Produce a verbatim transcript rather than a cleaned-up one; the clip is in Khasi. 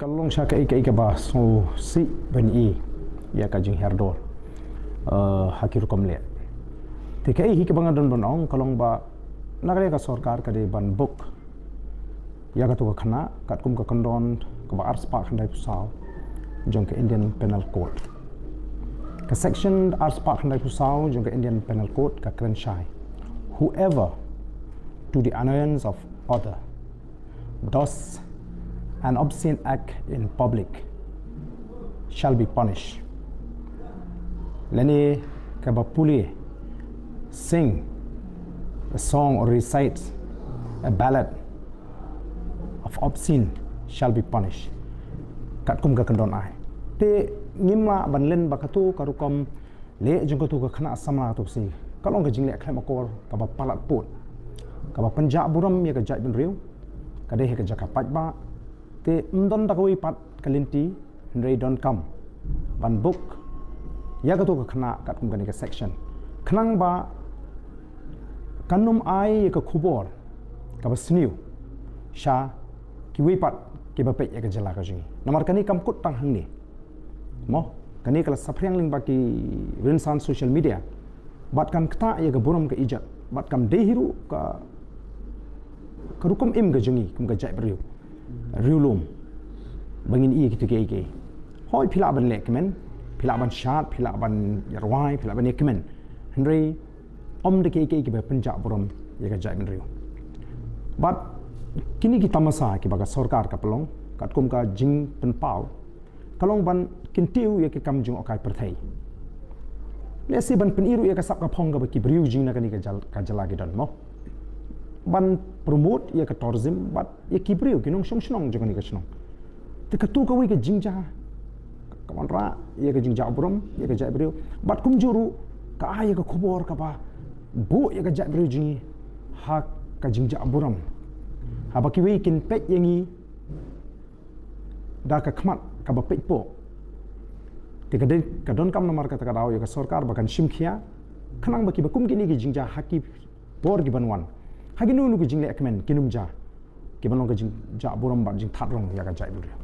Ka long sha kaei kaei kaba sngewsih ban ïohi ïa ka jinghiar dor, eh, ha ki rukom leh. Te kaei hi kaba nga don ban ong ka long ba na ka liang ka sorkar ka dei ban book ïa kato ka khynnah katkum ka kyndon kaba arspah khyndaiphew saw jong ka Indian Penal Code. Ka section arspah khyndaiphew saw jong ka Indian Penal Code ka kren shai: "Whoever, to the annoyance of other, does an obscene act in public shall be punished." Lane kaba pule, sing a song or recite a ballad of obscene shall be punished. Katkum ka kyndon ai. Te ngim lah ban len ba kato ka rukom leh jong kato ka khynnah samla kato ka sngi ka long ka jingleh khlem akor kaba palat pud, kaba pynjah burom ïa ka jaitbynriew. Ka dei ha ka jaka paidbah. Te ym don da kawei pat ka lynti hynrei donkam ban book ïa kato ka khynnah katkum kane ka section, khnang ba kan ym ai ïa ka khubor kaba sniew sha kiwei pat kiba peit ïa ka jylla ka jong ngi. Namar kane kam kut tang hangne, mo, kane ka la saphriang lyngba ki rynsan social media. Bad kan ktah ïa ka burom ka ijat, bad kam dei hi ruh ka, ka rukom im ka jong ngi kum ka jaitbynriew riewlum ba ngin ïohi kito kiei kiei. Hooid, phi lah ban leh kmen, phi lah ban shad, phi lah ban ïarwai, phi lah ban ïa kmen, hynrei ym da kiei kiei kiba pynjah burom ïa ka jaitbynriew. Bad kine ki tamasa kiba ka sorkar ka pynlong katkum ka jingpynpaw ka long ban kyntiew ïa ki kam jngohkai pyrthei. Lehse ban pyni ruh ïa ka sap ka phong kaba ki briew jong ngi na kane ka jyl-, ka jylla ki don, mo, ban promote ïa ka tourism bad ïa ki briew ki nongshong shnong jong kane ka shnong. Te kato kawei ka jingjia ka wanrah ïa ka jingjah burom ïa ka jaitbynriew. Bad kumjuh ruh ka ai ïa ka khubor kaba buh ïa ka jaitbynriew jong ngi ha ka jingjah burom, haba kiwei kin peit ïa ngi da ka khmat kaba peit poh. Te ka dei, ka donkam namar kata ka daw ïa ka sorkar ba kan shim khia khnang ba kiba kum kine ki jingjia ha ki por ki ban wan, ha kino kino ki jingleh kmen kin ym jia, kiban long ka jingjah burom bad jingthad rong ïa ka jaitbynriew.